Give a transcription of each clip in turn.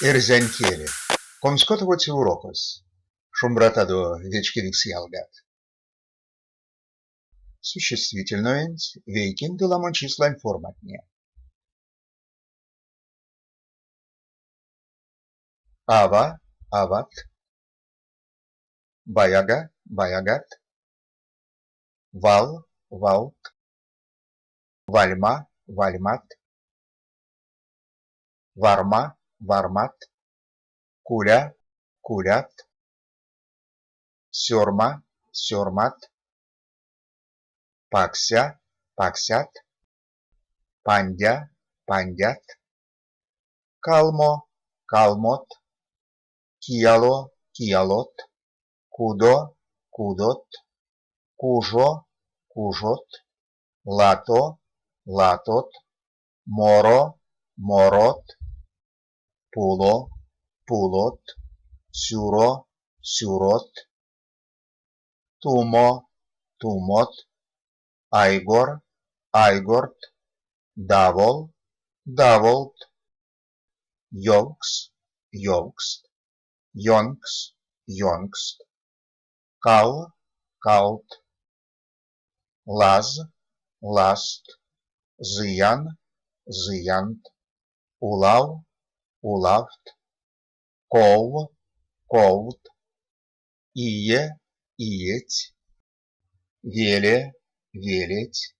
Эрзянь келе. Комськотовоце урокось. Шумбратадо, вечкевикс ялгат! Существительноенть вейкень ды ламонь числань форматне. Ава, ават. Баяга, баягат. Вал, валт. Вальма, вальмат. Варма, вармат. Куля, кулят. Сёрма, сёрмат. Пакся, паксят. Пандя, пандят. Калмо, калмот. Кияло, киялот. Кудо, кудот. Кужо, кужот. Лато, латот. Моро, морот. Пуло, пулот. Сюро, сюрот. Тумо, тумот. Айгор, айгорт. Давол, даволт. Ёвкс, ёвкст. Ёнкс, ёнкст. Кал, калт. Лаз, лазт. Зыян, зыянт. Улав, улавт. Ков, ковт. Ие, иеть. Веле, велеть.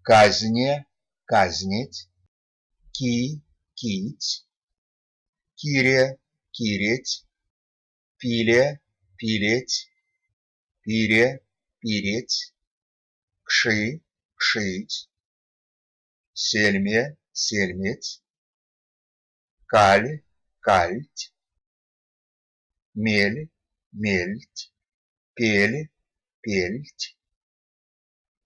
Казне, казнеть. Ки, кить. Кире, киреть. Пиле, пилеть. Пире, пиреть. Кши, кшить. Сельме, сельметь. Каль, кальть. Мель, мельть. Пель, пельть.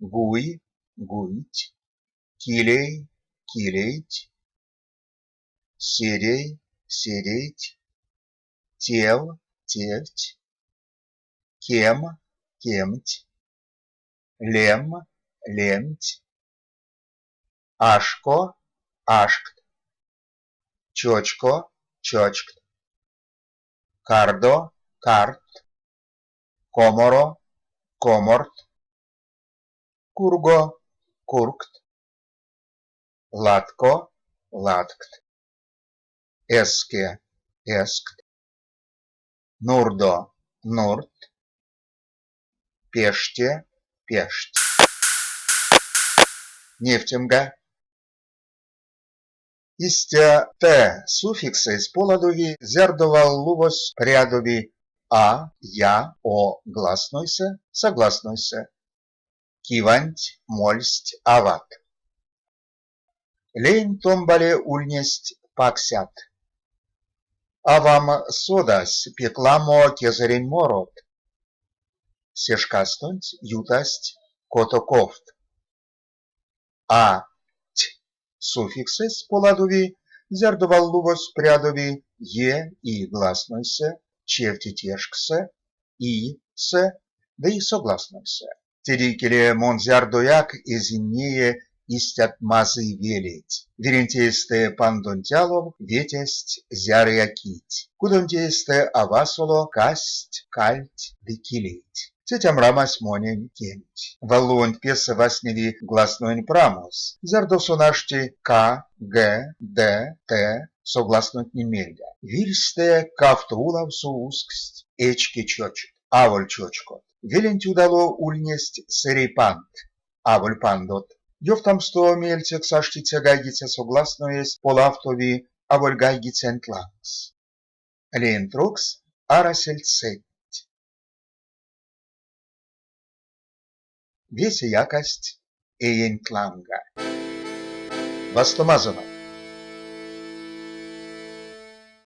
Гуй, гуйть. Килей, килейть. Седей, седейть. Тев, тевть. Кем, кемть. Лем, лемть. Ашко, ашкт. Чочко, чочкт. Кардо, кардт. Коморо, коморт. Курго, кургт. Латко, латкт. Эске, эскт. Нурдо, нурдт. Пеште, пештть. Невтемга. Истя, т суффиксэсь поладови, зярдо валлувось прядови а, я, о гласнойсэ, согласнойсэ. Киванть мольсть ават. Леенть томбале ульнесть паксят. Авам содась пек ламо кезэрень морот. Се шкастонть ютасть кото ковт. А ть суффиксэсь поладови, зярдо валлувось прядови е, и гласнойсэ, чевте тешкссэ, и, сэ ды и согласнойсэ. Теде икеле мон зярдояк эзинь нее истят мазый велеть. Виренть эйстэ пандонть алов ветясть зярыя кить. Кудонть эйстэ а васоло кассть кальть ды килейть. Тетям рамась монень кемть. Валлувонть песэ вастневи гласноень прамось, зярдо сон ашти к, г, д, т согласнойтнень мельга. Вирьстэ кавто улавсо усксть эчке чочкт, аволь чочкот. Веленть удало ульнесть сэрей пандт, аволь пандот. Ёвтамсто меельцекс аштиця гайгиця согласноесь полавтови аволь гайгицянть лангс. Леенть трокс арасельть сэдть. Весе якасть эенть ланга. Вастомазонок!